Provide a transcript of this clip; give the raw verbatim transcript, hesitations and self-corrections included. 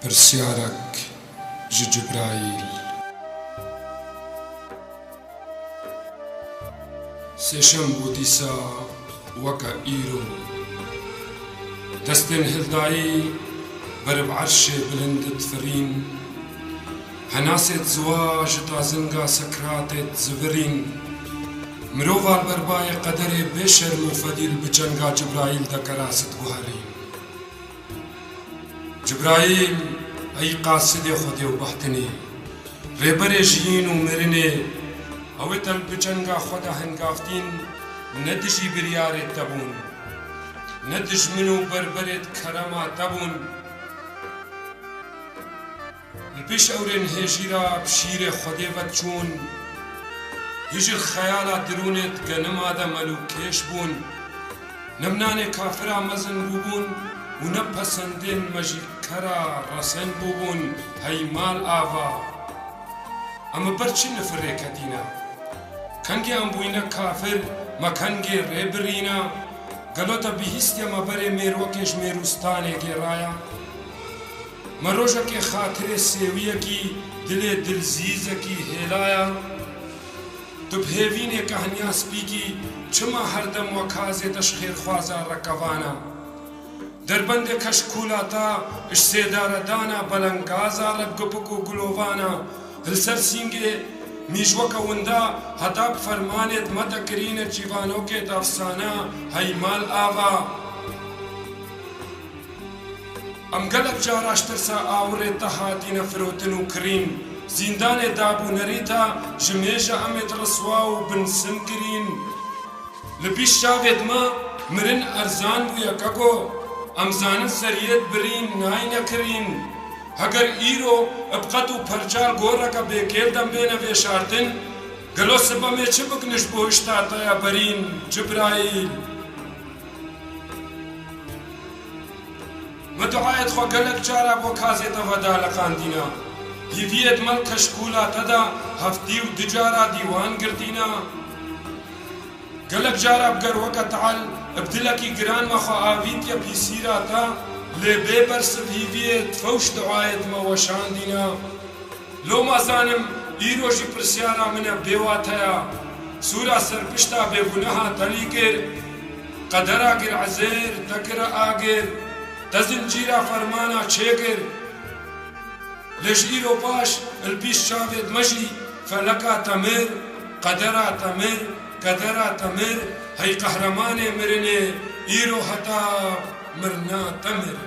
Pirsyarek ji Cibrayîl. Sêşem bû dîsa weke îro. Destên hildayî beriv erşê bilind difirîn. Henasêt ziwa ji tazinga Sekratêt zivirîn. Mirova li ber bayê qederê bê şerm û fedî li biçenga Cibrayîl de keras diguherîn. Cibrayîl, ey qasidê Xwedê û behtinê, rêberê jiyîn û mirinê, ew ê te li biçenga xwe de hengavtîn, ne dijî biryarê te bûn, ne dijmin û berberêt kerema te bûn. Li pêş ewrên hêjî re bi şîrê Xwedê ve çûn. Hî ji xeyala dirûnê di genima de melûkêş bûn. Ne bi nanê kafira mezin bûbûn û ne pesendên me jî kera resen bûbûn, hey mal ava. Em bi ber çi nifirê ketîne? Kengê em bûyne kafir, me kengê rê birîne? Gelo te bihîstiye me berê mêrwekê ji mêrûstanê gêraya? Me rojekê xatirê sêwiyekî, dilê dilzîzekî hêlaya? Tu bi hêvînê kehniya spîkî, çima herdem wekazê te ji xêrxwaza rekevana? Derbendê keşkûla te ji sêdaredana belengaza rebgupik û gulovana, li ser sîngê mîjweke winda heta bi fermanê di me de kirîne çîvanokê di efsana, hey mal ava. Em gelek cara ji tirsa awirê te hatîne firotin û kirîn, zîndanê dab û nerîta ji mêja em ê di riswa û binsim girîn. Li pîş çavêt me mirin erzan bûye keko, em zanin seriyêt birîn nayne kirîn. Heger îro bi qet û perçal goreke bêkêl dem bêne vêşartin, gelo sibe mê çi bikin ji bo hişta te ya berîn, Cibrayîl? Me duayêt xwe gelek cara bo kazê te vedaliqandîna. Hîviyêt me li keşkûla te de heftî û du cara dîwan girtîna. Gelek cara bi gerweke teal, bi dilekî giran me xwe avîtiye pîsîra te, lê bê bersiv hîviyê di fewş duayêt me weşandîne. Loma zanim, îro jî pirsyara min e bêwateya. Sûra serpişta bêguneha te lî kir, qedera gir ezêr, te kire agir, te zincîra fermana çêkir. Lê ji îro paş, li pîş çavêt me jî, feleka te mir, qedera te mir, kedera te mir, hey qehremanê mirinê, îro heta mirina te mir.